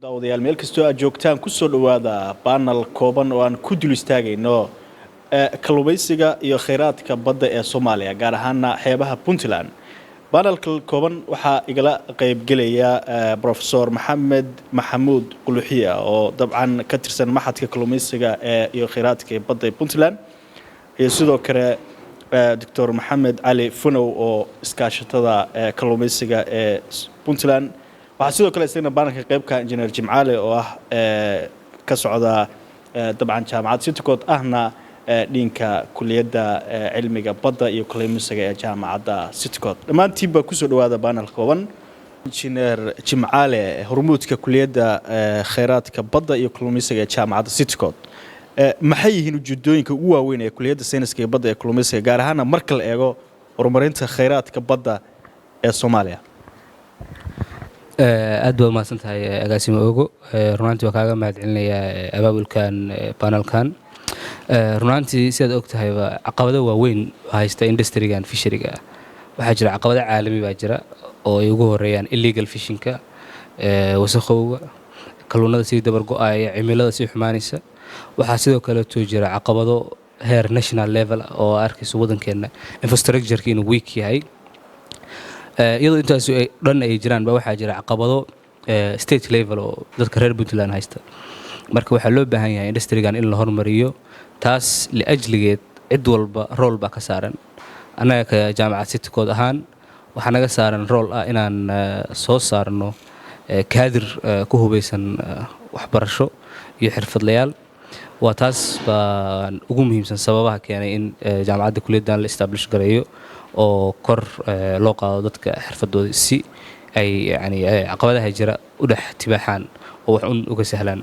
Daawadayaal, meel kastoo aad joogtaan, kusoo dhowaada panel kooban oo aan ku dul istaagayno kalluumaysiga iyo kheyraadka badda ee Soomaaliya, gaar ahaana xeebaha Puntland. Panelka kooban waxaa igala qaybgelaya Professor Maxamed Maxamuud Quluxiya, oo dabcan ka tirsan Machadka Kalluumaysiga ee iyo Kheyraadka ee Badda ee Puntland, iyo sidoo kale Doctor Maxamed Cali Funow oo iskaashatada kalluumaysiga ee Puntland. Waxaa sidoo kale isagana panelka qaybka Injineer Jimcaale, oo ah ka socda dabcan Jaamacad Citycot, ahna dean-ka kuliyadda cilmiga badda iyo kalluumaysiga ee Jaamacadda Citycot. Dhammaantiinba kusoo dhawaada panel kooban. Injineer Jimcaale, hormuudka kuliyadda kheyraadka badda iyo kalluumaysiga ee Jaamacadda Citycot, maxay yihiin ujeedooyinka ugu waaweyn ee kuliyadda sayniska iyo badda ee kalluumaysiga, gaar ahaana marka la eego horumarinta kheyraadka badda ee Soomaaliya? Aad baa umahadsan tahay, agaasimo Ogo. Runaantii waa kaaga mahad celinayaa abaabulkan panelkan. Runaantii, sidaad og tahayba, caqabado waaweyn haysta industrygan fisheryga. Waxaa jira caqabado caalami baa jira, oo ay ugu horeeyaan illegal fishingka, wasakhowga kalluunada sii dabar go-aaya, cimilada sii xumaanaysa. Waxaa sidoo kaleeto jira caqabado heer national level oo arkayso waddankeenna infrastructureka inuu weak yahay. Iyadoo intaas dhan ay jiraan ba, waxaa jira caqabado state level oo dadka reer Puntland haysta. Marka waxaa loo baahan yahay industrygan in la hormariyo. Taas liajligeed cid walba role baa ka saaran. Annaga ka Jaamacad Citycot ahaan waxaa naga saaran role ah inaan soo saarno kaadir ku hubaysan waxbarasho iyo xirfadlayaal. Waa taas baan ugu muhiimsan sababaha keenay in jaamacadda kuliyaddan la establish gareeyo oo kor loo qaado dadka xirfadooda, si ay yani caqabadaha jira u dhex tibaaxaan oo wax un uga sahlaan.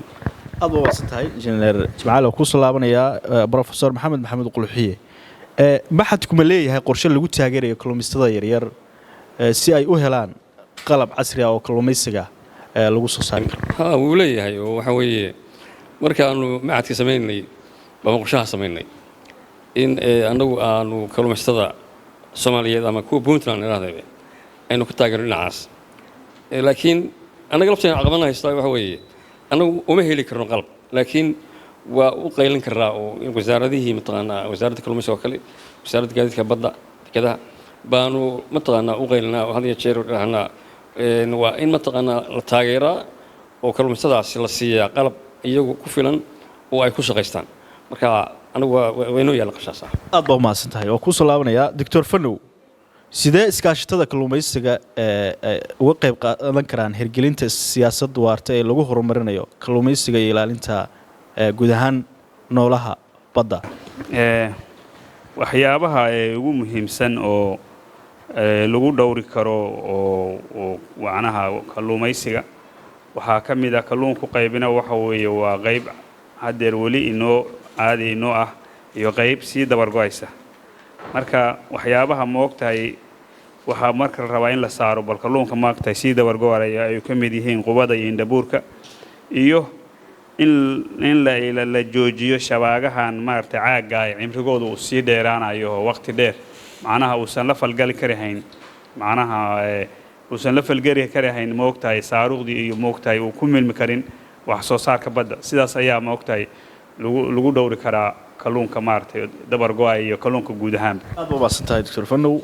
Aad baa waadsan tahay, Injineer Jimcaale. Oo kusoo laabanayaa Professor Maxamed Maxamuud Quluxiye. Machadku ma leeyahay qorshe lagu taageerayo kalluumaysatada yaryar si ay u helaan qalab casri ah oo kalluumaysiga lagu soo saari karo? Ha, wuu leeyahay. Oo waxa weeye, markaanu machadka samaynay baan qorshaha samaynay in annagu aanu kalluumaysatada Soomaaliyeed ama kuwa Puntland idhahdayba aynu ku taageerno dhinacaas. Laakiin annaga lafteena caqabadna haystaa waxa weeye, annagu uma heli karno qalab, laakiin waa u qaylin karraa oo in wasaaradihii, mataqaanaa, wasaaradda kalluumaysiga oo kale, wasaaradda gaadiidka badda, dekedaha baanu mataqaanaa u qaylinaa oo had iyo jeer dhahnaa waa in mataqaanaa la taageeraa oo kalluumaysatadaasi la siiyaa qalab iyagu ku filan oo ay ku shaqaystaan. Marka anigu waa inoo yaalla qorshahaas. Aad baa umahadsan tahay. Oo kusoo laabanayaa Doctor Fanow. Sidee iskaashatada kalluumaysiga ee uga qayb qaadan karaan hirgelinta siyaasadda waarta ee lagu horumarinayo kalluumaysiga iyo ilaalinta guud ahaan noolaha badda? Waxyaabaha ee ugu muhiimsan oo lagu dhowri karo oo macnaha kalluumaysiga waxaa ka mid ah kalluunku qaybina waxa weeye waa qayb haddeer weli inoo caadi inoo ah iyo qayb sii dabargo-aysa. Marka waxyaabaha moogtahay waxaa marka la rabaa in la saaro bal kalluunka maogtahay sii dabargo-aya ay ka mid yihiin qubada iyo indhabuurka, iyo in la joojiyo shabaagahan maaragtay caagga ay cimrigooda uu sii dheeraanayo oo waqti dheer macnaha uusan la falgali karahayn, macnaha uusan la falgeli karahayn moogtahay saaruuqdii iyo moogtahay uu ku milmi karin wax soo saarka badda. Sidaas ayaa moogtahay lagu dhowri karaa kalluunka maaragtay dabar go-ay iyo kalluunka guud ahaanba. Aad baa umahadsan tahay, Doctor Fanow.